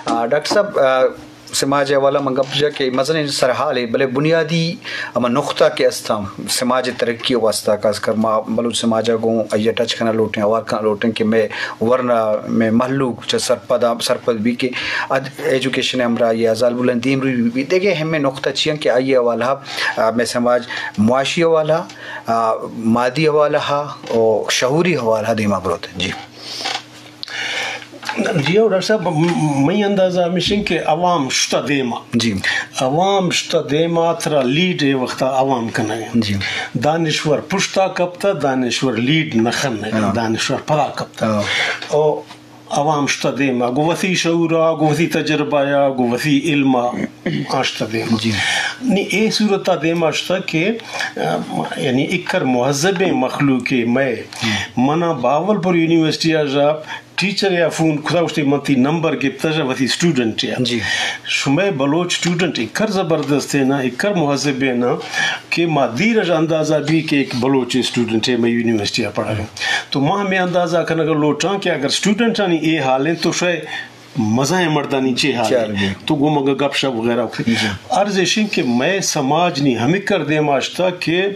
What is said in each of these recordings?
آ، ڈاکٹر صاحب، آ، سماج ءِ حوالہ من گپ جا کہ مزنیں سرحالے، بلے بنیادی ہما نقطہ کہ استاں سماج ءِ ترقی ءِ واستہ، خاص کر ما بلوچ سماج ءَ گوں آئی ءَ ٹچ کنگ لوٹیں، ہوار کنگ لوٹیں کہ مئے ورنا، مئے مہلوک چہ سرپد، سرپد بی کہ اد ایجوکیشن ءِ ہمراہی ءَ زالبولانی دیمروی بی۔ دگہ اہمیں نقطہ چی انت کہ آئی ءِ حوالہ، آ، مئے سماج معاشی حوالہ، آ، مادی حوالہ ءَ و شعوری حوالہ ءَ دیما بروت؟ جی۔ جی ہو ڈاکٹر صاحب، م-، مئی اندازہ ہمیش انت کہ عوام شتہ دیما۔ جی۔ عوام شتہ دیما، ترا لیڈ اے وقتا عوام کنگ ءَ۔ جی۔ دانشور پشتا کپتہ، دانشور لیڈ نہ کنگ ءَ، ہاں۔ دانشور پدا کپتہ۔ ہاں۔ او عوام شتہ دیما، گوں وثی شعورا، گوں وثی تجربہ یا، گوں وثی علما آ شتہ دیما۔ جی۔ نی اے صورتا دیما شتہ کہ، آ، یعنی اکر مہذبیں مخلوقے مئے۔ ہم۔ منا بہاولپور یونیورسٹی آ ٹیچر یا فون کتا، گوشتی من تی نمبر گپتہ شا وتی اسٹوڈنٹ یا۔ جی۔ شمئے بلوچ اسٹوڈنٹ اکر زبردست ہے نا، اکر مہذب ہے نا، کہ ما دیر اژ اندازہ بی کہ ایک بلوچ اسٹوڈنٹ ہے مئے یونیورسٹی آ پڑھا ہے۔ تو ما ہمیں اندازہ کنگا لوٹاں کہ اگر اسٹوڈنٹانی اے حال ہیں تو شاید مزائیں مردانی چے حال چے حال ہیں۔ بی۔ تو گو مگا گپ شپ وغیرہ۔ جی۔ عرض ایشیں کہ مئے سماج نی ہمکر دیما شتہ کہ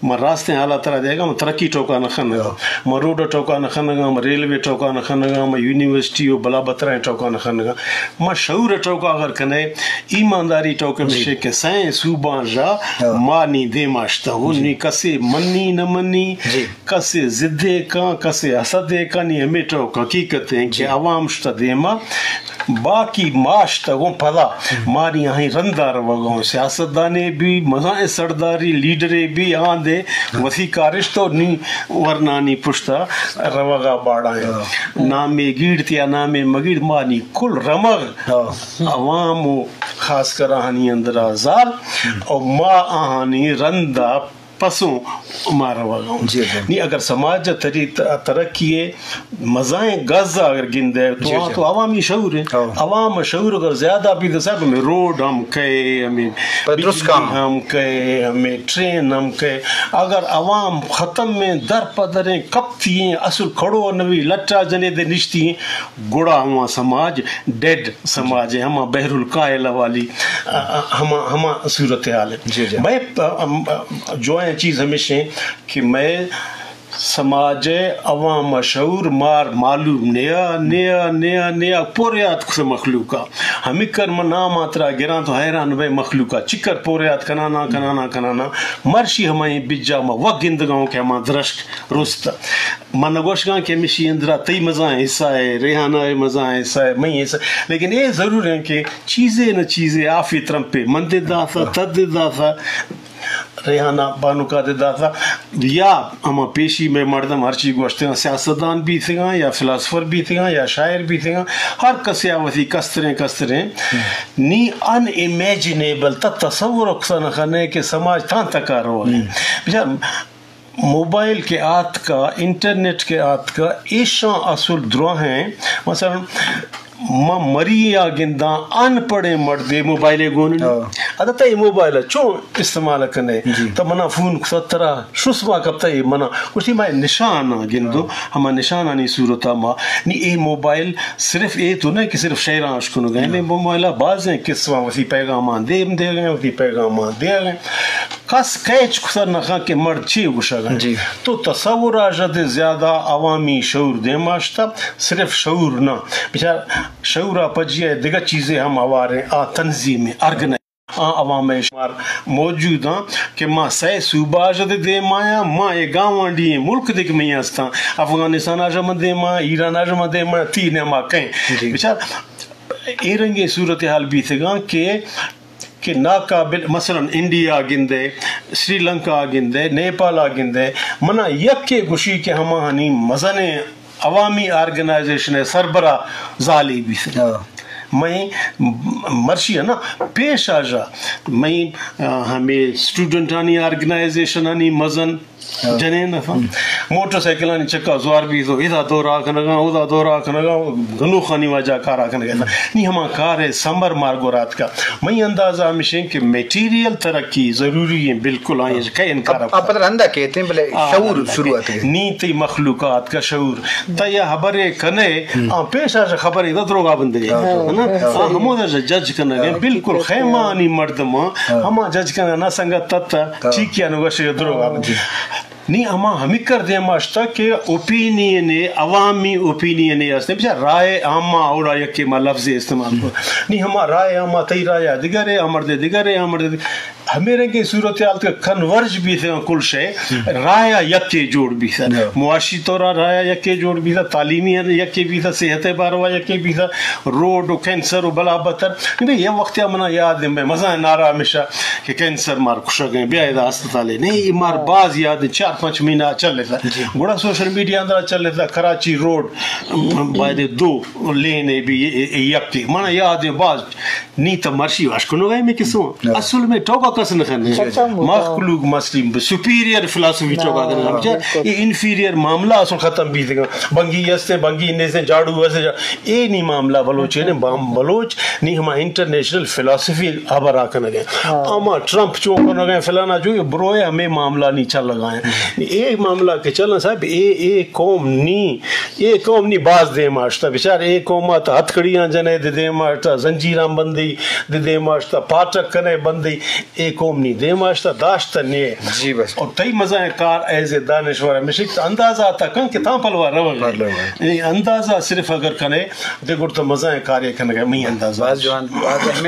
من راستیں حالا ترا دیگا، من ترقی ٹوکا نہ خنگا، من روڈ ٹوکا نہ خنگا، من ریلوے ٹوکا نہ خنگا، من یونیورسٹی و بلا بترائیں ٹوکا نہ خنگا۔ من شعور ٹوکا اگر کنے، ایمانداری ٹوکا، جی۔ مشے کہ سائیں صوباں جا، ہاں۔ ما نی دیما شتہ ہو، جی۔ نی کسے منی نہ منی، جی۔ کسے ضدے کاں، کسے حسدے کاں، نی ہمے ٹوک حقیقت ہیں کہ، جی۔ عوام شتہ دیما، باقی ما شتگوں پدا، ہم۔ مانی آہیں رندا روگا اوں۔ سیاستدانے بی، مزائیں سرداری لیڈرے بی، آں دے، ہم۔ وثی کارش تو نی ورنانی پشتا روگا باڑا ہیں۔ ہاں۔ نامے گیڑت یا نامے مگیڑت، مانی کل رمغ، ہاں۔ عوام و خاص کر آہانی اندرا زال، ہم۔ او ما آہانی رندا پسوں ما روگا اوں۔ جی، جی۔ نی اگر سماج ء تری-، ت-، ترقی ء مزائیں گز اگر گندے تو، جی، آ جی۔ تو عوامی شعور ہے۔ ہاں۔ عوام شعور اگر زیادہ بی تو صاحب ہمیں روڈ ہم کئے، ہمیں پر درست بجلی کام۔ ہم کئے، ہمیں ٹرین ہم کئے۔ اگر عوام ختم میں در پدریں کپتی ہیں، اصل کھڑو نوی لٹا جنے دے نشتی ہیں، گڑا ہما سماج ڈیڈ سماج ہے، ہما بحر الکاہلہ والی، آ، آ، ہما، ہما صورتحال ہے۔ جی، جی۔ مئے، آ، آ، جوائیں چیز ہمیش ہیں کہ مئے سماج ہے، عوام شعور مار معلوم نیا، نیا، نیا، نیا، پوریات کس مخلوقا۔ ہمکر من نام آ ترا گراں تو حیران بے مخلوقا۔ چکر پوریات کنانا، کنانا، کنانا۔ مرشی ہمائیں بجا ما وقت گندگاؤں کہ ہما درشک رست۔ من نہ گوشگاں کہ ہمیشی اندرا تئی مزاں حصہ ہے، ریحانہ ء مزاں حصہ ہے، مئی حصہ ہے۔ لیکن اے ضرور ہیں کہ چیزے نہ چیزے آفے ترمپے من دے داتا، تد دے داتا، ریحانہ بانکا دے داتا، یا ہما پیشی میں مردم ہرچی گوشتگاں، سیاستدان بیتگاں یا فلاسفر بیتگاں یا شاعر بیتگاں، ہر کسے آ وتی کستریں کستریں نی ان امیجنیبل تا تصور اکسا نہ خنے کہ سماج تان تکا روگ ہے۔ بچار موبائل کہ آتکا، انٹرنیٹ کہ آتکا، ایشاں اصل دراہیں، مثلاً، ما مری آ گنداں، ان پڑھیں مردے موبائلے گون۔ ہاں۔ ادا تئی موبائل چون استعمال کنے؟ جی۔ تو منا فون کتا ترا شسما کپتا اے منا۔ گوشتی ما نشان آ گندو، ہاں۔ ہما نشانانی صورتا ما۔ نی اے موبائل صرف اے تو نہ کہ صرف شعراں اشکنگا۔ ہاں۔ اے موبائل بازیں قسماں وتی پیغاماں دیم دیگا، وتی پیغاماں دیگا۔ کس کیچ کتہ نہ کن کہ مرد چے گوشگ ء انت۔ جی۔ تو تصور ء ژ دے زیادہ عوامی شعور دیما شتہ، صرف شعور نہ۔ بچار شعور ء پجی ء دگہ چیزے ہم ہوار ہیں، آ تنظیم، آرگنائز، آ عوام ء شمار موجود آں کہ ما سئے صوبہ ء ژ دے دیما آں، ما اے گاونڈی ایں ملک دے کہ مئی استاں، افغانستان ء ژ من دیما، ایران ء ژ من دیما، تی نیما کئیں۔ جی۔ بچار اے رنگیں صورتحال بیتگاں کہ کہ ناقابل، مثلاً انڈیا گندے، سری لنکا گندے، نیپال گندے، منا یکے گوشی کہ ہماہانی مزنیں عوامی آرگنائزیشن ء سربراہ زالے بیت۔ ہاں۔ مئے مرشی ہے نا، پیش آ جا، مئے، آ، ہمے اسٹوڈنٹانی آرگنائزیشنانی مزن جنین دفعہ موٹر سائیکلانی چکا زوار بیت و ادا دورا کنگا، ادا دورا کنگا، گنوخانی واجہ کارا کنگا۔ نی ہما کار ءِ سمبر مار گورا اتکا۔ مئی اندازہ ہمیشیں کہ میٹیریل ترقی ضروری ہیں، بالکل آئیں کہ انکار اب، اب پتہ رندا کہتے ہیں، بلے آ، شعور رندا شروع کہ آتے ہیں۔ نی تئی مخلوقات کا شعور۔ تا یا خبرے کنے، آ پیش آ خبرے دا دروگا بندے۔ ہے نا؟ آ ہمو دا جج کنگے، بالکل خیمانی مردم، ہما جج کنگا نا سنگت تت، ٹھیک کیا نو گشے دروگا بندے۔ نی ہما ہمکر دیما اشتا کہ اوپینین، عوامی اوپینین است، بچار رائے عامہ اوڑا یکے ما لفظ استعمال کو۔ نی ہما رائے عامہ، تئی رائے آ دگرے، آ مردے دگرے، آ مردے دگرے۔ ہمے رنگیں صورتحال کہ کنورج بیثہ کل شے، رائے آ یکے جوڑ بیثہ۔ معاشی طورا رائے آ یکے جوڑ بیثہ، تعلیمی یکے بیثہ، صحت باروا یکے بیثہ، روڈ و کینسر و بلا بتر۔ نی بھئی، یہ وقت منا یاد ہے، مزہ نعرہ ہمیشہ کہ کینسر مار کشگ ہیں، بیا ادا ہسپتال ہے۔ نہیں، یہ مار باز یاد ہے، چار پانچ مہینہ چل رہا تھا۔ گڑا سوشل میڈیا اندر چل رہا تھا، کراچی روڈ، باید دو لین ہے بھی، یہ، یہ، یہ یک تھی۔ منا یاد ہے باز، نی تو مرشی واش کنو گئے میں کسوں۔ اصل میں ٹوکا کس نہ کرنے۔ مخلوق مسلم سپیریئر فلسفی ٹوکا کرنے۔ یہ انفیریئر معاملہ اصل ختم بھی تھے۔ بنگی ہستے، بنگی نیستے، جاڑو ہستے، اے نی معاملہ بلوچ ہے، بام-، بلوچ نی ہما انٹرنیشنل فلسفی ہبر آ کنگے۔ ہما ٹرمپ چون کنگے، فلانا جو یہ بروئے ہمیں معاملہ نی چل لگا ہے۔ اے معاملہ کہ چلن صاحب، اے، اے قوم نی، اے قوم نی باز دیم آشتا۔ بچار اے قوم آتا ہتکڑیاں جنے دے دیم آشتا، زنجیراں بندی دے دیم آشتا، پاٹک کنے بندی۔ اے قوم نی دیم آشتا، داشت نیے۔ جی بس۔ اور تئی مزائیں کار ایز اے دانشور ہمیشہ اندازہ آتا کن کہ تاں پلوا روگ۔ اے اندازہ صرف اگر کنے، دے گڑ تو مزائیں کارے کنگے، مئی اندازہ۔ باز جوان، باز اہم